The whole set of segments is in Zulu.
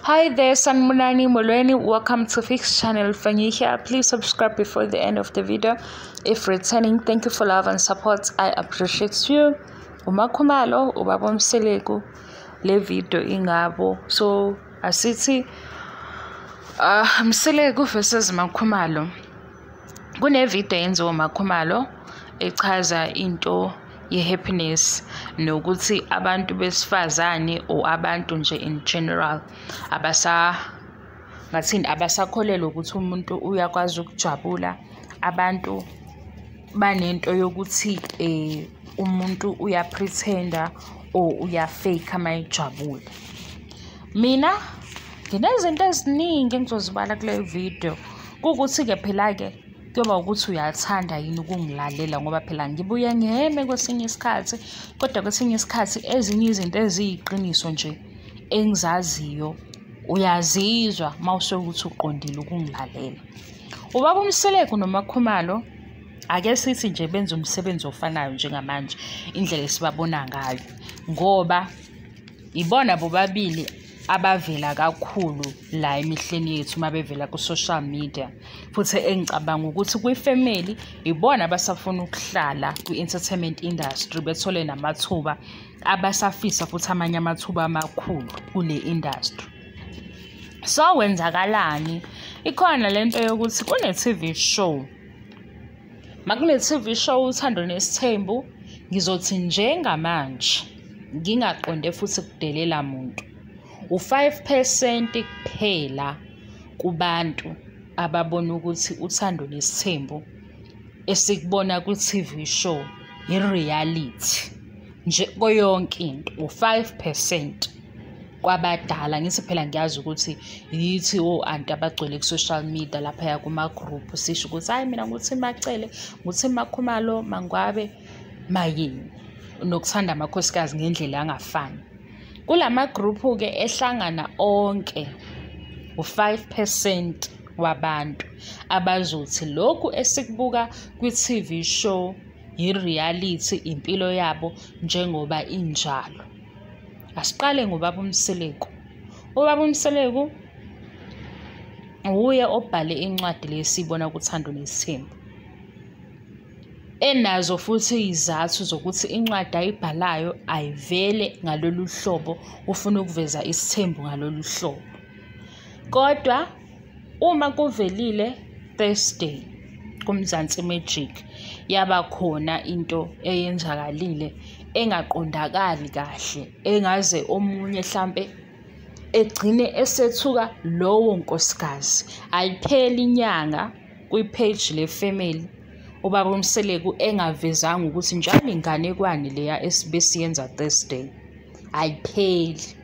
Hi there, Sanibonani Molweni. Welcome to Fix Channel Fanyisha. Please subscribe before the end of the video. If returning, thank you for love and support. I appreciate you. UMaKhumalo, ubaba Mseleku, le video ingabo. So asithi Mseleku versus MaKhumalo. Kune video yenziwa uMaKhumalo echaza into ye-happiness nokuthi abantu besifazane or abantu nje in general ngathini abasakholelwa ukuthi umuntu uyakwazi ukujabula. Abantu banento yokuthi umuntu uyapretenda or uyafake uma ejabule. Mina nginezinto eziningi engizozibala kule video. Kuwukuthi-ke phela-ke kuyoba ukuthi uyathanda yini ukungilalela, ngoba phela ngibuye ngiheme kwesinye isikhathi, kodwa kwesinye isikhathi ezinye izinto eziyiqiniso nje engizaziyo uyazizwa uma usuke uqondile ukungilalela. Ubaba uMseleku noMaKhumalo ake sithi nje benza umsebenzi ofanayo njengamanje, indlela esibabona ngayo, ngoba ibona bobabili abavela kakhulu la emihleni yethu uma bevela ku-social media. Futhi engicabanga ukuthi kwi-family ibona abasafuna ukuhlala kwi-entertainment industry, bethole namathuba abasafisa futhi amanye amathuba amakhulu kule industry. So kwenzakalani? Ikhona lento yokuthi kune-TV show. Makune TV show Uthando Nesithembu, ngizothi njengamanje ngingaqonde futhi kudelela muntu. U5% kuphela kubantu ababona ukuthi Uthando Nesithembu esikubona ku-TV show i-reality nje koyonke into. U5% kwabadala. Ngithi phela ngiyazi ukuthi yithi o-anti abagcwele ku-social media laphaya kuma-group sisho ukuthi hayi mina nguthi MaCele, nguthi MaKhumalo, MaNgwabe, Mayeni, nokuthanda amakhosikazi ngendlela angafani. Kulama group-ke ehlangana onke u5% wabantu abazothi lokhu esikubuka kwi-TV show i-reality, impilo yabo njengoba injalo. Asiqale ngobaba uMseleku. Ubaba uMseleku uye obhale incwadi lesibona kuThando Nesithembu, enazo futhi izathu zokuthi incwadi ayibhalayo ayivele ngalolu hlobo, ufuna ukuveza isithembu ngalolu hlobo. Kodwa uma kuvelile Thursday kuMzansi Magic, yaba khona into eyenzakalile engaqondakali kahle, engaze omunye hlampe egcine esethuka lowo nkosikazi. Ayipheli inyanga kwi-page le-family ubaba uMseleku engavezanga ukuthi njalo inganekwane leya esibesiyenza Thursday. Ayipheli.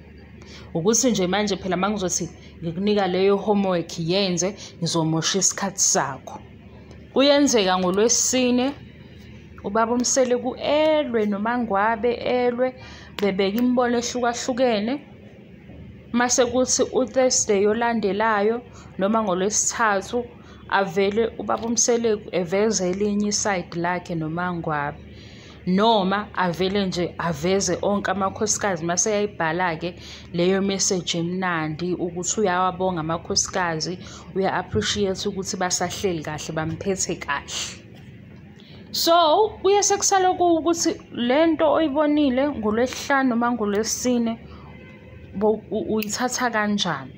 Ukuthi nje manje phela mangizothi ngikunika leyo homework yenze, ngizomosha isikhathi sakho. Kuyenzeka ngolwesine ubaba uMseleku elwe noMaNgwabe, elwe bebeka imibono ehlukahlukene. Mase kuthi uThursday olandelayo noma ngolwesithathu avele ubaba uMseleku eveze elinye isayidi lakhe noMaNgwabe, noma avele nje aveze onke amakhosikazi. Mase eyayibhala-ke leyo message emnandi ukuthi uyawabonga amakhosikazi, uya-appreciate ukuthi basahleli kahle, bamphethe kahle. So kuye sekusale ukuthi lento oyibonile ngolwesihlanu noma ngolwesine uyithatha kanjani.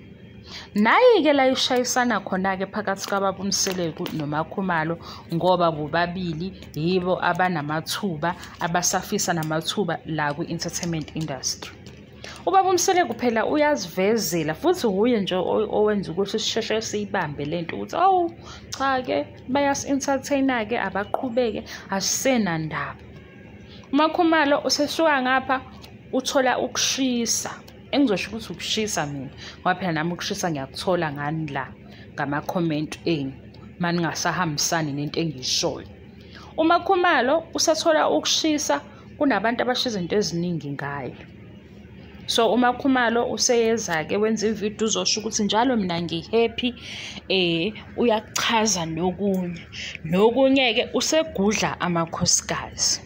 Nayi-ke la ishayisana khona-ke phakathi kababa uMseleku noMaKhumalo, ngoba bobabili yibo abanamathuba, abasafisa namathuba la kwi-entertainment industry. Ubaba uMseleku phela uyazivezela futhi wuye nje owenza ukuthi sisheshe siyibambe lento ukuthi awu cha-ke bayasi-entertain-a-ke, abaqhubeke, asisenandaba. UMaKhumalo usesuka ngapha uthola ukushisa. Engizosho ukuthi ukushisa mina, ngoba phela nami ukushisa ngiyakuthola ngani la ngama-comment enu uma ningasahambisani nento engiyishoyo. UMaKhumalo usethola ukushisa, kunabantu abasho izinto eziningi ngayo. So uMaKhumalo useyeza-ke wenza ividiyo uzosho ukuthi njalo mina ngi-happy, uyakuchaza nokunye. Nokunye-ke usegudla amakhosikazi.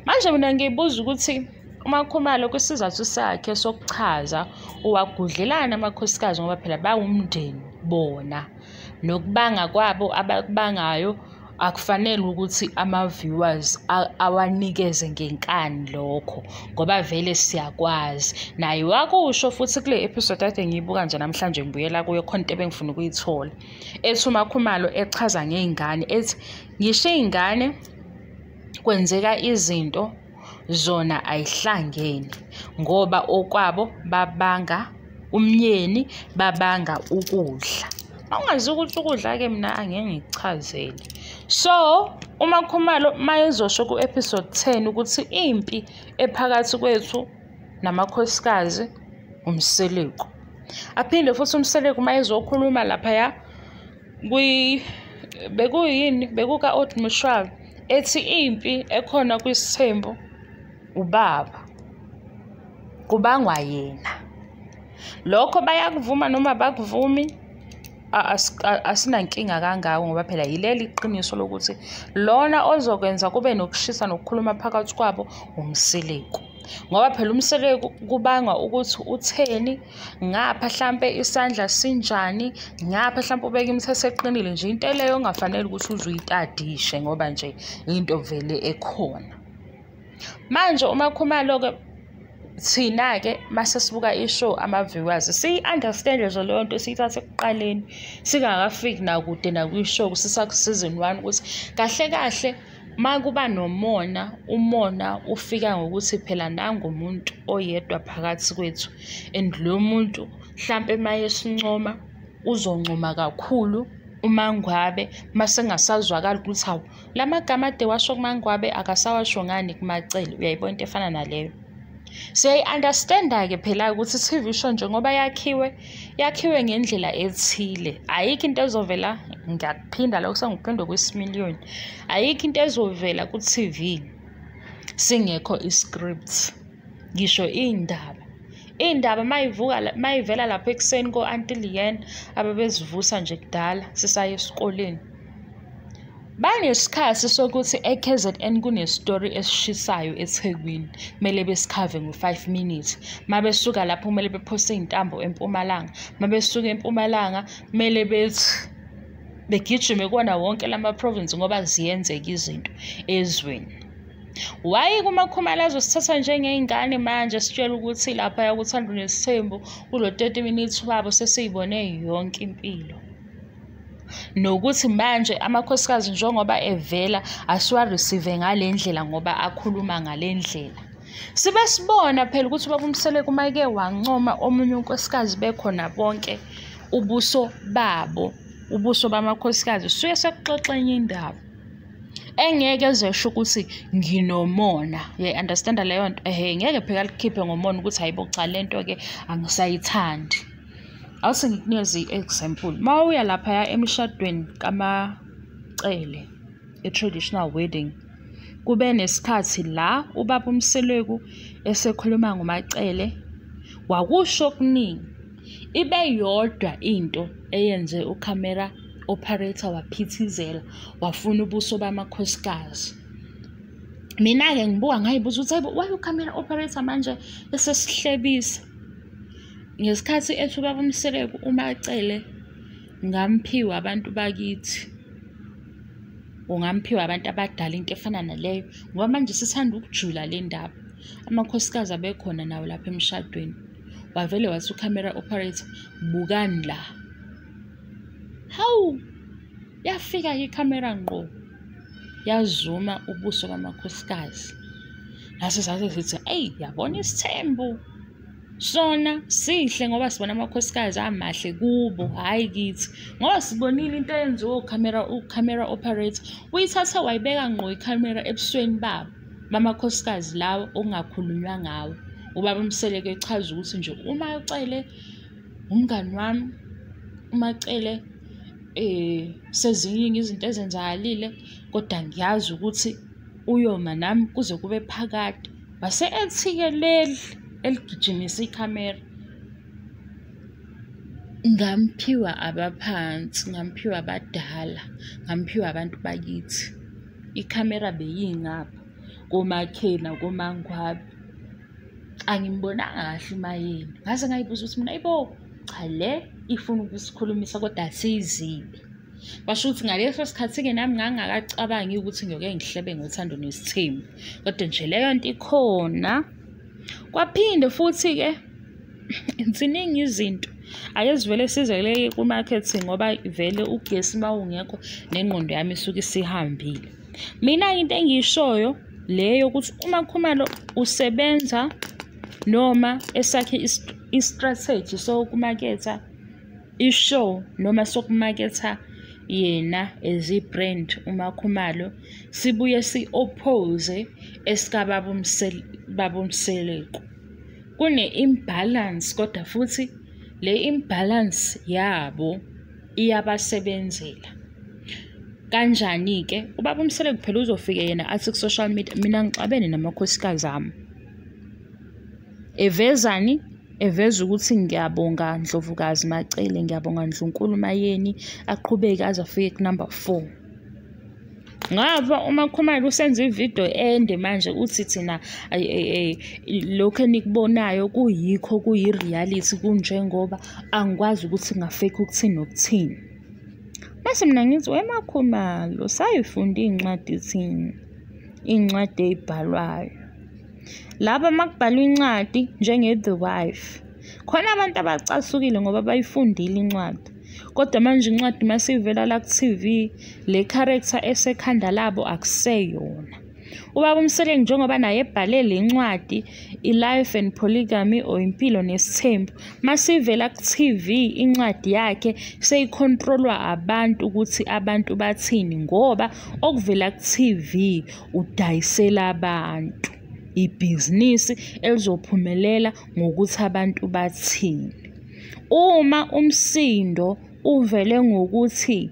Manje mina ngiyibuza ukuthi uMakhumalo kwisizathu sakhe sokuchaza uwagudlelana amakhosikazi ngoba phela bawumndeni bona. Nokubanga kwabo abakubangayo akufanele ukuthi ama-viewers awanikeze ngenkani lokho ngoba vele siyakwazi. Naye wakusho futhi kule episode kade ngiyibuka nje namhlanje ngibuyela kuyo khona into ebengifuna ukuyithola. Ethi uMakhumalo echaza ngey'ngane ethi ngisho iy'ngane kwenzeka izinto zona ayihlangene ngoba okwabo babanga umnyeni, babanga ukudla. Awungazi ukuthi ukudla-ke mina angeke ngikuchazele. So uMakhumalo mayezosho ku-episode 10 ukuthi impi ephakathi kwethu namakhosikazi uMseleku. Aphinde futhi uMseleku mayezokhuluma laphaya bekuyini bekuka Old Mutual ethi impi ekhona kwisithembu ubaba kubangwa yena. Lokho bayakuvuma noma bakuvumi asinankinga kangako ngoba phela yileli iqiniso lokuthi lona ozokwenza kube nokushisa nokukhuluma phakathi kwabo uMseleku. Ngoba phela uMseleku kubangwa ukuthi utheni ngapha hlampe isandla sinjani, ngapha hlampe ubeka imithetho eqinile nje, into leyo ongafanele ukuthi uze uyitadishe ngoba nje into vele ekhona. Manje uMakhumalo-ke thina-ke mase sibuka i-show ama-viewers siyi-understand nje leyo nto siyithathe ekuqaleni singakafiki nakude nakwi-show sisaku-season 1 ukuthi kahle kahle ma kuba nomona, umona ufika ngokuthi phela nangumuntu oyedwa phakathi kwethu and lo muntu hlampe mayesincoma uzoncoma kakhulu uMangwabe mase kungasazwakali ukuthi hawu la magama ade washo kuMangwabe akasawasho ngani kuMacele. Uyayibona into efana naleyo. Siyayi-understand-ke phela ukuthi i-TV show njengoba yakhiwe ngendlela ethile. Ayikho into ezovela, ngiyakuphinda lokho sengikuphinde kwesimiliyoni, ayikho into ezovela ku-TV singekho i-script. Ngisho iy'ndaba. Iy'ndaba mayivela lapha ekuseni ko-Aunty Leanne ababezivusa nje kudala sisaye esikoleni. Banesikhathi sokuthi e-KZN kunestori esishisayo eThekwini, kumele besikhave ngo-5 minutes. Mabesuka lapho kumele bephose iy'ntambo eMpumalanga, mabesuka eMpumalanga kumele bethi begijime kuwona wonke lama-province ngoba ziyenzeka izinto ezweni. Why kuMakhumalo azosithatha njengey'ngane manje sitshela ukuthi laphaya kuThando Nesithembu kulo 30 minutes wabo sesiyibone yonke impilo. Nokuthi manje amakhosikazi njengoba evela asiwa-receive ngale ndlela ngoba akhuluma ngale ndlela. Sibe sibona phela ukuthi ubaba uMseleku uma eke wancoma omunye unkosikazi bekhona bonke ubuso babo, ubuso bamakhosikazi suke sekuxoxa enye indaba engeke ezesho ukuthi nginomona. Uyayi-understand-a leyo nto? Ehhe, ngeke phela alikhiphe ngomona ukuthi hayibo cha le nto-ke angisayithandi. Awuse ngikunikeze i-example. Uma uya laphaya emshadweni kaMacele, i-traditional wedding, kube nesikhathi la ubaba uMseleku esekhuluma ngoMacele, wakusho okuningi. Ibe yodwa into eyenze u-camera operator waphithizela, wafuna ubuso bamakhosikazi. Mina-ke ngibuka ngayibuza ukuthi hayibo why u-camera operator manje esesihlebisa? Ngesikhathi ethi ubaba uMseleku uMacele ngamphiwa abantu bakithi, ungamphiwa abantu abadala, into efana naleyo, ngoba manje sithanda ukujula le ndaba. Amakhosikazi abekhona nawo lapha emshadweni. Wavele wathi u-camera operator, bukani la. Hawu, yafika ikhamera ngqo, yazuma ubuso bamakhosikazi. Naso sase sithi, eyi yabona isithembu sona sihle ngoba sibona amakhosikazi amahle kubo, hhayi kithi. Ngoba sibonile into eyenziwe u-camera operator, uyithathe wayibeka ngqo ikhamera ebusweni babo bamakhosikazi lawo okungakhulunywa ngawo. Ubaba uMseleku echaza ukuthi nje uMacele umngani wami, uMacele seziningi izinto ezenzakalile kodwa ngiyazi ukuthi uyoma nami kuze kube phakade. Wase ethi-ke leli eligijimisa ikhamera, ngamphiwa abaphansi, ngamphiwa abadala, ngamphiwa abantu bakithi. Ikhamera beyingapha koMakhena, koMangwabe. Angimbonanga kahle uMayeni. Ngaze ngayibuza ukuthi mina ayibo, cha le ifuna ukusikhulumisa kodwa asiyizibe. Basho ukuthi ngaleso sikhathi-ke nami ngangingakacabangi ukuthi ngiyoke ngihlebe ngoThando Nesithembu. Kodwa nje leyo nto ikhona. Kwaphinde futhi-ke ziningi izinto. Ake sivele size le ku-marketing ngoba vele ugesi uma ungekho nengqondo yami isuke isihambile. Mina into engiyishoyo le yokuthi uMakhumalo usebenza noma esakhe i-strategy sokumaketha i-show noma sokumaketha yena as i-brand uMakhumalo, sibuye si-oppose esikababa uMseleku. Kune-imbalance kodwa futhi le imbalance yabo iyabasebenzela. Kanjani-ke? Ubaba uMseleku phela uzofike yena athi ku-social media, mina ngixabene namakhosikazi ami. Evezani? Eveza ukuthi ngiyabonga Ndlovukazi Macele, ngiyabonga Ndlunkulu Mayeni, aqhubeke aze afike ku-number 4. Ngapha uMakhumalo usenza ividiyo ende manje uthi thina lokhu enikubonayo kuyikho kuyi-reality kunjengoba angikwazi ukuthi ngafake ukuthini nokuthini. Mase mina ngithi weMakhumalo sayifunda iy'ncwadi thina, iy'ncwadi ey'bhalwayo. Laba makubhalwa incwadi njenge-The Wife, khona abantu abacasukile ngoba bayifundile incwadi. Kodwa manje incwadi masivela la ku-TV, le character esekhanda labo akuseyona. Ubaba uMseleku njengoba naye ebhale le ncwadi i-Life and Polygamy or Impilo Nesithembu, masivela ku-TV incwadi yakhe seyikhontrolwa abantu ukuthi abantu bathini ngoba okuvela ku-TV udayisela abantu ibhizinisi elizophumelela ngokuthi abantu bathini. Uma umsindo uvele ngokuthi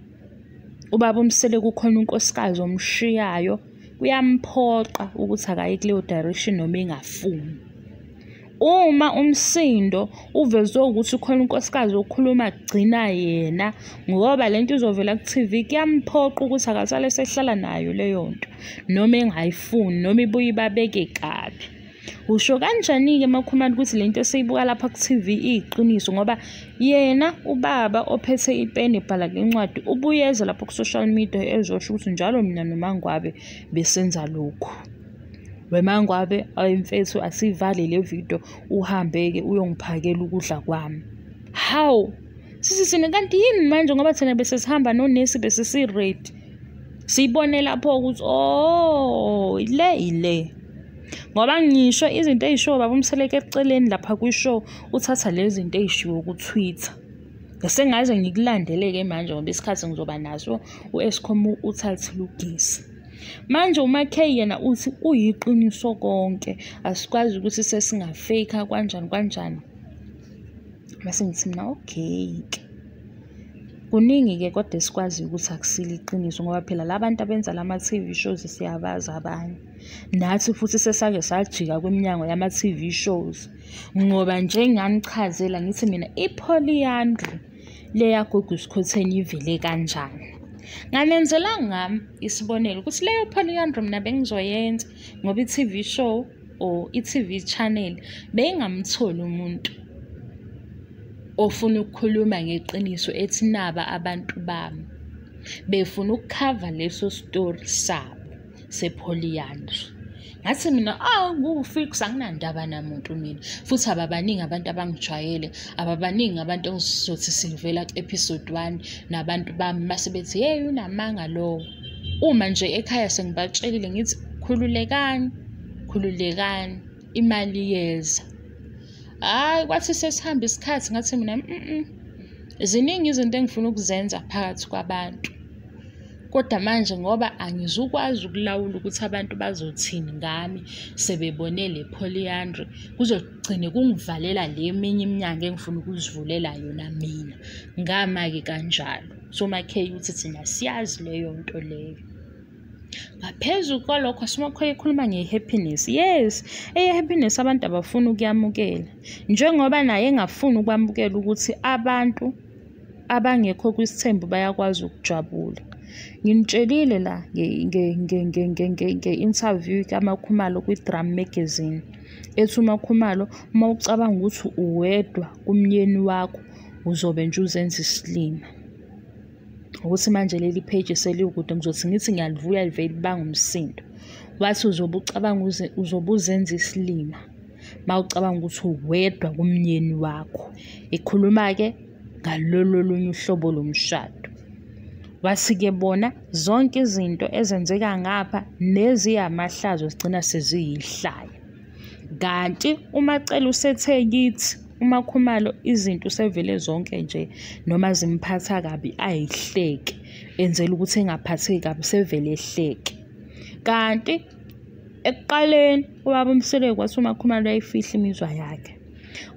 ubaba uMseleku kukhona unkosikazi omshiyayo, kuyamphoqa ukuthi akaye kuleyo direction noma engafuni. Uma umsindo uvezwe ukuthi ukhona unkosikazi okhuluma kugcina yena ngoba lento izovela ku-TV, kuyamphoqa ukuthi akasale esehlala nayo leyo nto noma engayifuni noma ibuye ibabeke kabi. Usho kanjani-ke Makhumalo ukuthi lento esiyibuka lapha ku-TV iyiqiniso ngoba yena ubaba ophethe ipeni ebhala le ncwadi ubuyeza lapho ku-social media ezosho ukuthi njalo mina noMangwabe besenza lokhu. WeMangwabe, ayi mfethu asivale le video uhambe-ke uyongiphakela ukudla kwami. Hawu, sisi sine kanti yini manje ngoba thina bese sihamba nonesi bese si-ready. Siyibone lapho ukuthi oh ile ile. Ngoba ngisho izinto ey'shiwo baba uMseleku eceleni lapha kwi-show uthatha lezi zinto ey'shiwo ku-Twitter. Sengaze ngikulandele-ke manje ngoba isikhathi ngizoba naso u-Eskom uthathile ugesi. Manje uMaKay yena uthi kuyiqiniso konke, asikwazi ukuthi sesingafake kanjani kanjani. Mase ngithi mina okay-ke. Kuningi-ke kodwa esikwaziyo ukuthi akusilo iqiniso ngoba phela la bantu abenza lama-TV shows siyabazi abanye. Nathi futhi sesake sajika kwiminyango yama-TV shows ngoba njenganichazela ngithi mina i-polyandry le yaGugu Sikhotheni ivele kanjani. Nganenzela ngami isibonelo ukuthi leyo polyandry mina bengizoyenza ngoba i-TV show or i-TV channel beyingamtholi umuntu ofuna ukukhuluma ngeqiniso ethi naba abantu bami, befuna ukukhava leso story sabo se-polyandry. Ngathi mina ngu-fix anginandaba namuntu mina, futhi ababaningi abantu abangijwayele, ababaningi abantu engizothi sivela ku-episode 1 nabantu bami mase bethi hey unamanga lowo. Uma nje ekhaya sengibatshelile ngithi khululekani, khululekani, imali iyeza. Hhayi, kwathi sesihamba isikhathi ngathi mina ziningi izinto engifuna ukuzenza phakathi kwabantu. Kodwa manje ngoba angizukwazi ukulawula ukuthi abantu bazothini ngami sebebone le polyandry, kuzogcine kungivalela le eminye iminyango engifuna ukuzivulela yona mina. Ngama-ke kanjalo. So uMaKay uthi thina siyazi leyo nto leyo. Ngaphezu kwalokho simakho ekhuluma nge-happiness. Yes, eye-happiness abantu abafuni ukuyamukela. Njengoba naye engafuni ukwamukela ukuthi abantu abangekho kwisithembu bayakwazi ukujabula. Nginitshelile la nge-interview kaMakhumalo kwi-Drum Magazine, ethi uMakhumalo uma ucabanga ukuthi uwedwa kumyeni wakho uzobe nje uzenza isilima. Ukuthi manje leli page selikude, ngizothi ngithi ngiyalivuya livele libanga umsindo. Wathi uzobe ucabanga uzobe uzenza isilima uma ucabanga ukuthi uwedwa kumyeni wakho. Ekhuluma-ke ngalolu olunye uhlobo lomshado. Wathi-ke bona zonke izinto ezenzeka ngapha neziyamahlazo zigcina seziyihlaya. Kanti uMaCele usethe kithi uMakhumalo izinto usevele zonke nje noma zimphatha kabi ayihleke, enzela ukuthi engaphatheki kabi sevele ehleke. Kanti ekuqaleni ubaba uMseleku wathi uMakhumalo uyayifihla imizwa yakhe.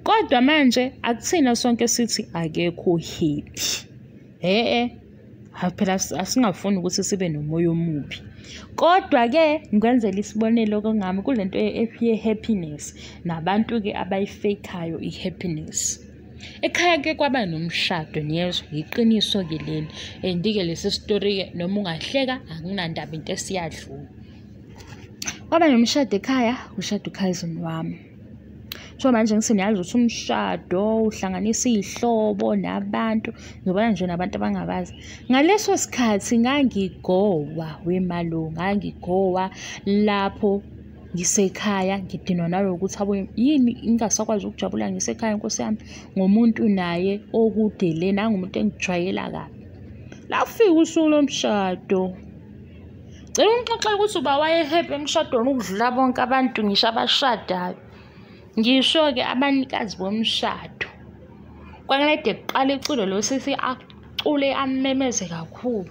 Kodwa manje akuthina sonke sithi akekho happy. Hhe, phela asingafuni ukuthi sibe nomoya omubi. Kodwa-ke ngikwenzela isibonelo kongami kulento ye-happiness nabantu-ke abayifeyikhayo i-happiness. Ekhaya-ke kwaba nomshado, niyezwa, yiqiniso-ke leli. And-ke lesi sitori-ke noma ungahleka akunandaba, into esiyadlula. Kwaba nomshado ekhaya, kushada ukhazini wami. So manje ngithi niyazi ukuthi umshado uhlanganisa iy'hlobo nabantu, ngizobona nje nabantu abangabazi. Ngaleso sikhathi ngangigowa wemalo, ngangigowa lapho ngisekhaya, ngidinwa nalokuthi abo yini ngingasakwazi ukujabula ngisekhaya nkosi yami, ngomuntu naye okude le, nangumuntu engijwayela kabi. La kufika usuku lomshado, cela ungixoxele ukuthi uba waye-happy emshadweni ukudlula bonke abantu ngisho abashadayo. Ngisho-ke abanikazi bomshado. Kwakunede kuqala iculo lo sisi acule amemeze kakhulu.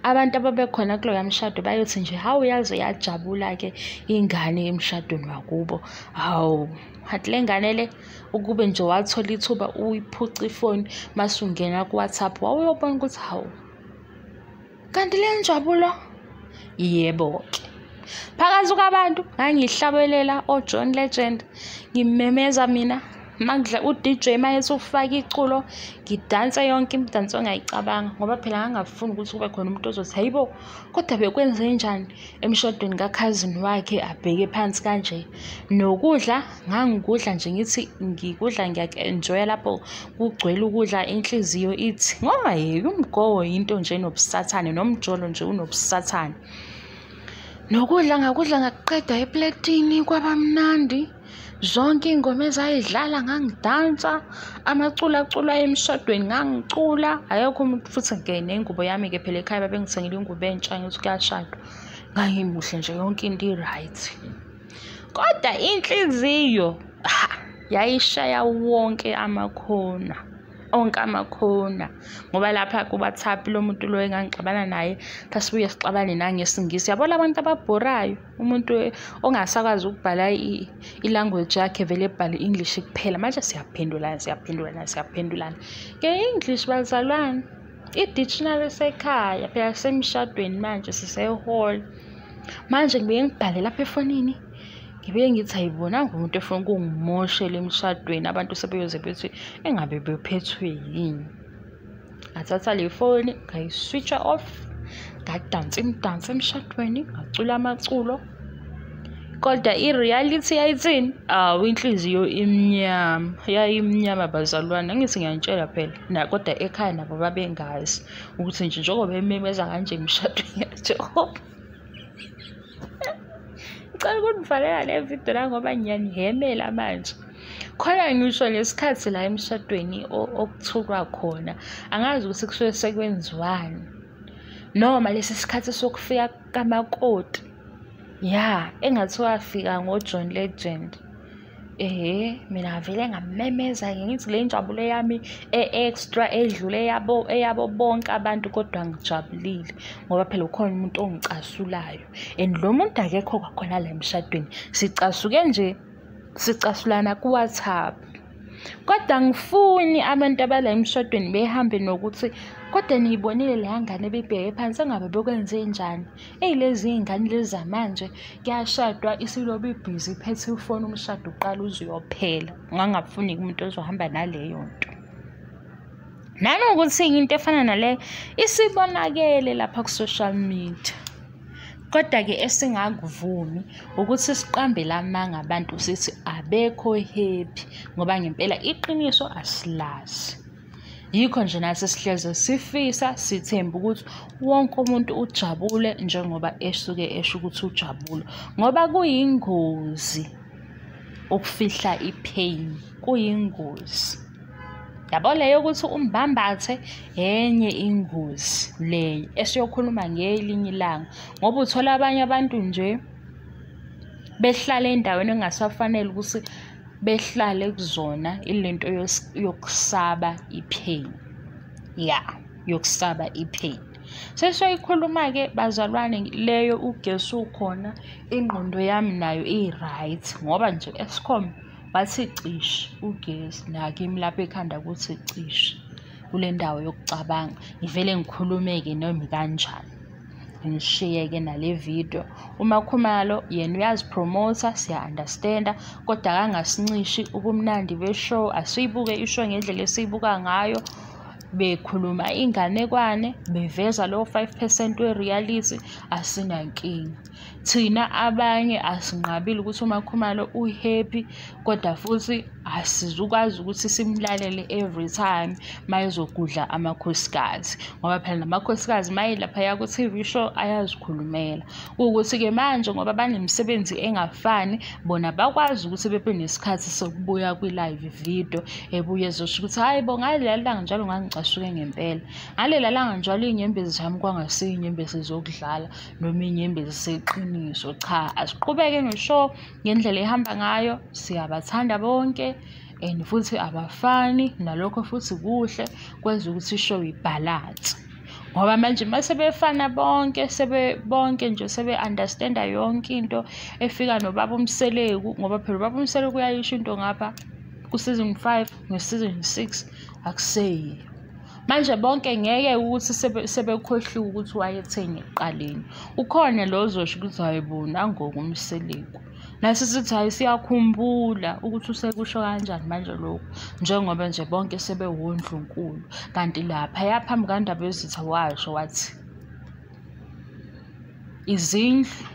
Abantu ababekhona kuloya mshado bayothi nje, hawu yaze yajabula-ke ingane emshadweni wakubo. Hawu, kanti le ngane le ukube nje wathola ithuba uyiphuce ifoni mase ungena ku-WhatsApp wawuyobona ukuthi hawu, kanti le njabulo? Yebo-ke. Phakathi kwabantu ngangihlabelela o-John Legend, ngimemeza mina makudla u-DJ mayethi ufaka iculo, ngidanse yonke imidanso ongayicabanga, ngoba phela ngangingafuni ukuthi kube khona umuntu ozothi hayibo, kodwa bekwenzenjani emshadweni kakhazini wakhe abheke phansi kanje. Nokudla ngangikudla nje ngithi ngikudla ngiyaku-enjoya lapho kugcwele ukudla, inhliziyo ithi ngoba yeke umgowo yinto nje enobusathane, nomjolo nje unobusathane. Nokudla ngakudla ngakuqeda epletini kwaba mnandi. Zonke iy'ngoma ezayidlala ngangidansa, amaculo aculwa emshadweni ngangicula. Akekho umuntu futhi-ke nengubo yami-ke phela ekhaya babengithengile ingubo entsha ngithi kuyashadwa. Ngangimuhle nje yonke into i-right. Kodwa inhliziyo yayishaya wonke amakhona, onke amakhona. Ngoba lapha ku-WhatsApp lo muntu lo engangixabana naye, sasibuye sixabane nangesiNgisi. Yabo la bantu ababhorayo, umuntu ongasakwazi ukubhala i-language yakhe vele ebhale i-English kuphela. Manje siyaphendulana, siyaphendulana, siyaphendulana. Nge-English bazalwane, i-dictionary isekhaya, phela sisemshadweni manje sise-hall. Manje ngibuye ngibhale lapha efonini, ngibuye ngithi ayibonanga umuntu efuna ukungimoshela emshadweni, abantu sebeyoze bethi engabe bephethwe yini. Ngathatha le foni ngayi-switch-a off, ngadansa imidanso emshadweni, ngacula amaculo. Kodwa i-reality yayithini? Awu, inhliziyo imnyama, yayimnyama bazalwane. Angithi ngiyanitshela phela, kodwa ekhaya nabo babengazi ukuthi nje njengoba ememeza kanje emshadweni kaJehova. Ngicela ukunivalela le video la ngoba ngiyanihhemela manje. Khona ngisho lesikhathi la emshadweni okuthulwa khona, angazi ukuthi kusuke sekwenziwani. Noma lesi sikhathi sokufika kamakoti, ya engathi wafika ngo-John Legend. Ehhe, mina ngavele ngamemeza-ke ngithi le njabulo yami e-extra edlule eyabo bonke abantu, kodwa ngijabulile ngoba phela ukhona umuntu ongicasulayo. And lo muntu akekho kwakhona la emshadweni, sicasuke nje, sicasulana ku-WhatsApp. Kodwa angifuni abantu abala emshadweni behambe nokuthi kodwa niyibonile leya ngane ebibheke phansi engabe bekwenzenjani. Eyi lezi iy'ngane lezi zamanje kuyashadwa isilobe ibhizi iphethe ifoni umshado uqala uze uyophela. Ngangingafuni-ke umuntu ozohamba naleyo nto. Nanokuthi into efana nale isibonakele lapha ku-social media. Kodwa-ke esingakuvumi ukuthi siqambe lamanga abantu sithi abekho happy, ngoba ngempela iqiniso asilazi. Yikho nje nathi sihleze sifisa sithemba ukuthi wonke umuntu ujabule njengoba esuke esho ukuthi ujabule, ngoba kuyingozi ukufihla i-pain, kuyingozi. Yabo leyo ukuthi umbambathe enye ingozi leyo esiyokhuluma ngelinye ilanga, ngoba uthola abanye abantu nje behlala endaweni engasafanele ukuthi behlale kuzona, ilento yokusaba i-pain. Ya, yokusaba i-pain. Sesiyoyikhuluma-ke bazalwane leyo, ugesi ukhona, ingqondo yami nayo i-right, ngoba nje Eskom wathi cishi ugesi nakimi lapha ekhanda kuthi cishi kule ndawo yokucabanga. Ngivele ngikhulume-ke noma kanjani. Ngishiye-ke nale video. UMaKhumalo yena uyazipromotha, siya-understand-a, kodwa akangasincishi ubumnandi be-show. Asiyibuke i-show ngendlela esiyibuka ngayo, bekhuluma inganekwane, beveza lo 5% we-reality, asinankinga. Thina abanye asinqabile ukuthi uMaKhumalo u-happy, kodwa futhi asizukwazi ukuthi simlalele every time mayezogudla amakhosikazi, ngoba phela namakhosikazi maye laphaya ku-TV show ayazikhulumela. Kuwukuthi-ke manje ngoba banemisebenzi engafani, bona bakwazi ukuthi bebe nesikhathi sokubuya kwi-live video ebuye ezosho ukuthi hhayi bo, ngalela langa njalo ngangicasuke ngempela, ngalela langa njalo iy'nyembezi zami kwangasiyo iy'nyembezi zokudlala noma iy'nyembezi zeqiniso. Cha, asiqhubeke ne-show ngendlela ehamba ngayo, siyabathanda bonke and futhi abafani, nalokho futhi kuhle kwenza ukuthi i-show ibhalanse. Ngoba manje mase befana bonke, bonke nje sebe-understand-a yonke into efika nobaba uMseleku, ngoba phela ubaba uMseleku uyayisho into ngapha ku-season 5 no-season 6 akuseyiyo. Manje bonke ngeke ukuthi sebekhohliwe ukuthi wayetheni ekuqaleni. Ukhona lo ozosho ukuthi hhayi bo, nangoku uMseleku. Nasi sithi hhayi siyakhumbula ukuthi usekusho kanjani manje lokhu, njengoba nje bonke sebewondlunkulu. Kanti laphaya phambi kaNdabezitha washo wathi izindlu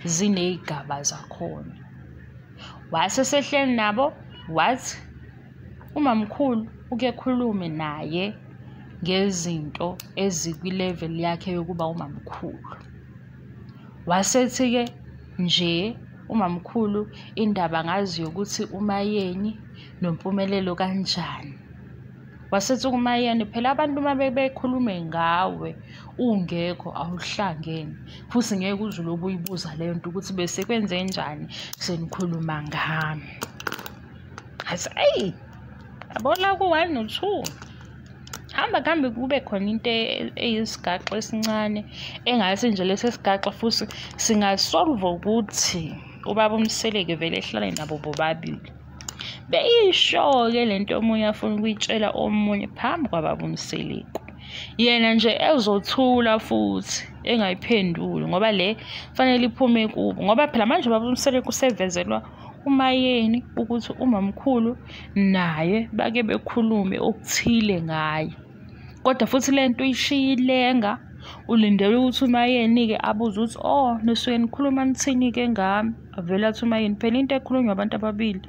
ziney'gaba zakhona. Wase esehleli nabo wathi umamkhulu uke khulume naye ngezinto ezikwi-level yakhe yokuba umamkhulu. Wasethi-ke nje umamkhulu indaba ngazi yokuthi uMaYeni noMpumelelo kanjani. Wasethi kuMaYeni phela abantu uma bekhulume ngawe ungekho awuhlangene, futhi ngeke uze ulobe uyibuza leyo nto ukuthi bese kwenzenjani senikhuluma ngami. Ngathi eyi, yabo la ku-1 no-2 hamba kuhambe kube khona into eyisigaxa esincane engathi nje lesi sigaxa futhi singasolva ukuthi ubaba uMseleku vele ehlale nabo bobabili. Beyisho-ke lento omunye afuna ukuyitshela omunye phambi kwababa uMseleku. Yena nje ezothula futhi engayiphenduli, ngoba le fanele iphume kubo, ngoba phela manje ubaba uMseleku usevezelwa uMaYeni ukuthi umamkhulu naye bake bekhulume okuthile ngaye. Kodwa futhi lento uyishiya ilenga, ulindele ukuthi uMaYeni-ke abuze ukuthi oh nisuke nikhuluma nithini-ke ngami. Avele athi uMaYeni phela into ekhulunywa abantu ababili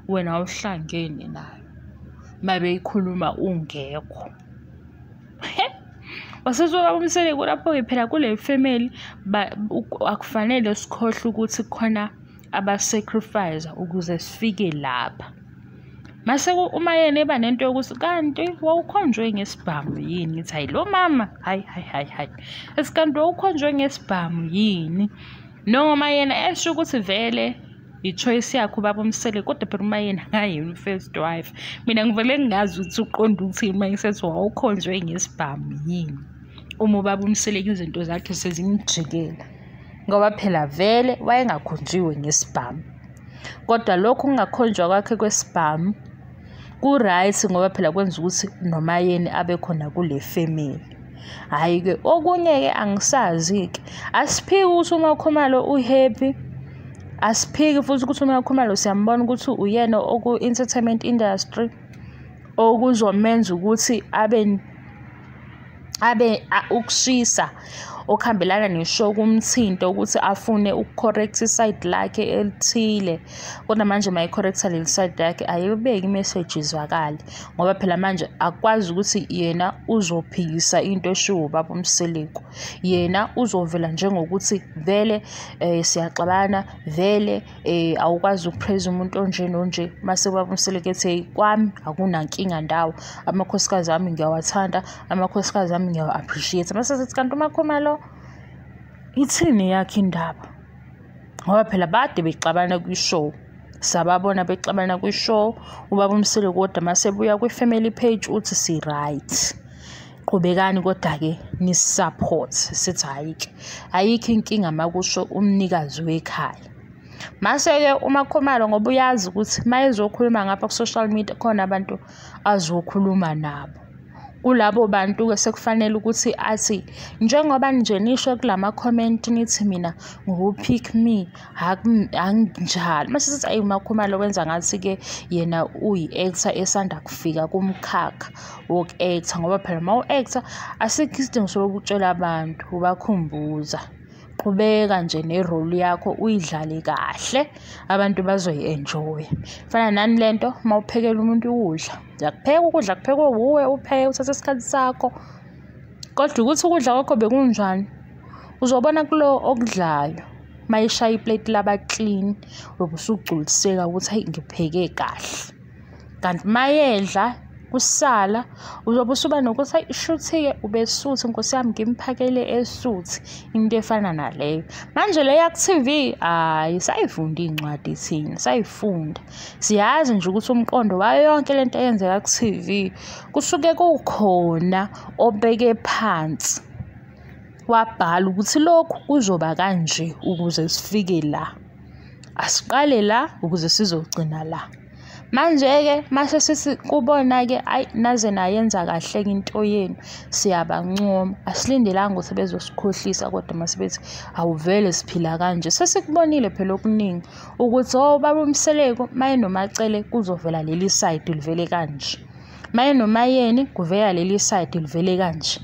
wena awuhlangene nayo, mabeyikhuluma ungekho. Wasethi ubaba uMseleku lapho-ke phela kule family akufanele sikhohlwe ukuthi khona aba-sacrifice ukuze sifike lapha. Mase uMaYeni eba nento yokuthi kanti wawukhonjwe ngesibhamu yini? Ngithi hayi lo mama, hayi hayi hayi hayi, ethi kanti wawukhonjwe ngesibhamu yini? Noma yena esho ukuthi vele i-choice yakhe ubaba uMseleku, kodwa phela uMaYeni akayena i-first wife. Mina ngivele ngingazi ukuthi uqonde ukuthini uma esethi wawukhonjwe ngesibhamu yini, uma ubaba uMseleku izinto zakhe sezimjikela, ngoba phela vele wayengakhonjiwe ngesibhamu. Kodwa lokhu kungakhonjwa kwakhe kwesibhamu ku-right, ngoba phela kwenza ukuthi noMaYeni abe khona kule family. Hhayi-ke okunye-ke angisazi-ke, asiphiki ukuthi uMaKhumalo u-happy, asiphiki futhi ukuthi uMaKhumalo siyambona ukuthi uyena oku-entertainment industry okuzomenza ukuthi abe ukushisa okuhambelana neshow kumthinto ukuthi afune ukucorrect iside lakhe elithile. Kodwa manje uma ecorrecta leli side lakhe ayibeki imessage izwakale, ngoba phela manje akwazi ukuthi yena uzophikisa into eshiwo ubaba uMseleku. Yena uzovela njengokuthi vele siyaxabana, vele awukwazi ukupraise umuntu onje nonje. Mase ubaba uMseleku ethi kwami akunankinga ndawo, amakhosikazi ami ngiyawathanda, amakhosikazi ami ngiyawa-appreciate. Mase sithi kanti uMakhumalo ithini yakhe indaba? Ngoba phela bade bexabana kwi-show, sababona bexabana kwi-show. Ubaba uMseleku kodwa masebuya kwi-family page uthi si-right, qhubekani kodwa-ke ni-support. Sithi hhayi-ke ayikho inkinga makusho umnikazi wekhaya. Mase-ke uMakhumalo ngoba uyazi ukuthi uma ezokhuluma ngapha ku-social media khona abantu azokhuluma nabo. Kulabo bantu-ke sekufanele ukuthi athi njengoba nje nisho kulama-comment nithi mina ngu-pick me, anginjalo. Mase sithi ayi uMakhumalo wenza ngathi-ke yena uyi-actor esanda kufika kumkhakha woku-actor, ngoba phela uma u-actor asikho isidingo sokutshela abantu, ubakhumbuza. Qhubeka nje ne-role yakho uyidlale kahle, abantu bazoyi-enjoy-a. Fana nani lento uma uphekela umuntu ukudla, uyakupheka ukudla kuphekwe wuwe, upheke uthathe isikhathi sakho, kodwa ukuthi ukudla kwakho bekunjani uzobona kulo okudlayo. Uma eshaya ipleti laba clean, uyobe usugculiseka ukuthi hayi ngipheke kahle. Kanti uma edla kusala uzobe usuba nokuthi hayi shuthi-ke ubesuthi nkosi yami ngimphakele esuthi, into efana naleyo. Manje le yaku-T_V hhayi sayifunda iy'ncwadi thina, sayifunda. Siyazi nje ukuthi umqondo wayo yonke lento eyenzeka ku-T_V kusuke kukhona obeke phansi wabhala ukuthi lokhu kuzoba kanje ukuze sifike la, asiqale la ukuze sizogcina la. Manje-ke mase sithi kubona-ke ayi naze nayenza kahle-ke into yenu, siyabancoma. Asilindelanga ukuthi bezosikhohlisa kodwa mase bethi awuvele siphila kanje. Sesikubonile phela okuningi ukuthi oh baba uMseleku maye noMaCele kuzovela leli side livele kanje, maye noMaYeni kuvela leli side livele kanje.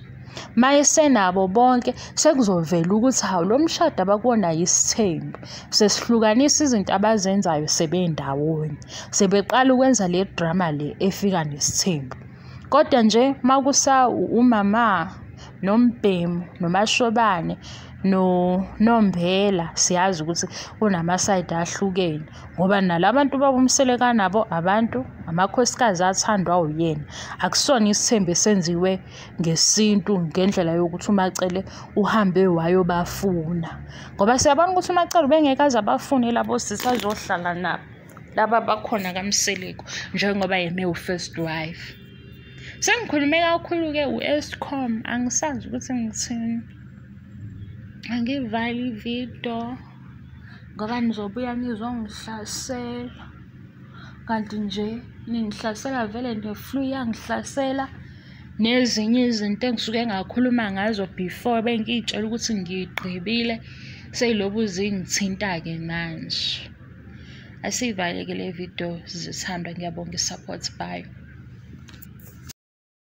Maye senabo bonke sekuzovela ukuthi hawu lo mshado abakuwona yisithembu, sesihlukanisa izinto abazenzayo sebendawonye, sebeqala ukwenza le drama le efika nesithembu. Kodwa nje makusa umama nombhemu nomashobane noMbela, siyazi ukuthi kunamasayidi ahlukene, ngoba nalabantu baba uMseleku nabo abantu amakhosikazi athandwa uyena. Akusona isithembu esenziwe ngesintu ngendlela yokuthi uMaCele uhambe wayobafuna, ngoba siyabona ukuthi uMaCele ubengeke aze abafune labo sisi azohlala nabo laba bakhona kaMseleku njengoba yena ewu-first wife. Sengikhulume kakhulu-ke u-Eskom, angisazi ukuthi ngithini. Angivali ividiyo ngoba nizobuya nizongihlasela, kanti nje ningihlasela vele ne-flu iyangihlasela, nezinye izinto engisuke ngakhuluma ngazo before bengiy'tshela ukuthi ngiyigqibile sey'lobu zingithinta-ke manje. Asiyivale-ke le vidiyo zithandwa, ngiyabonga i-support, bye.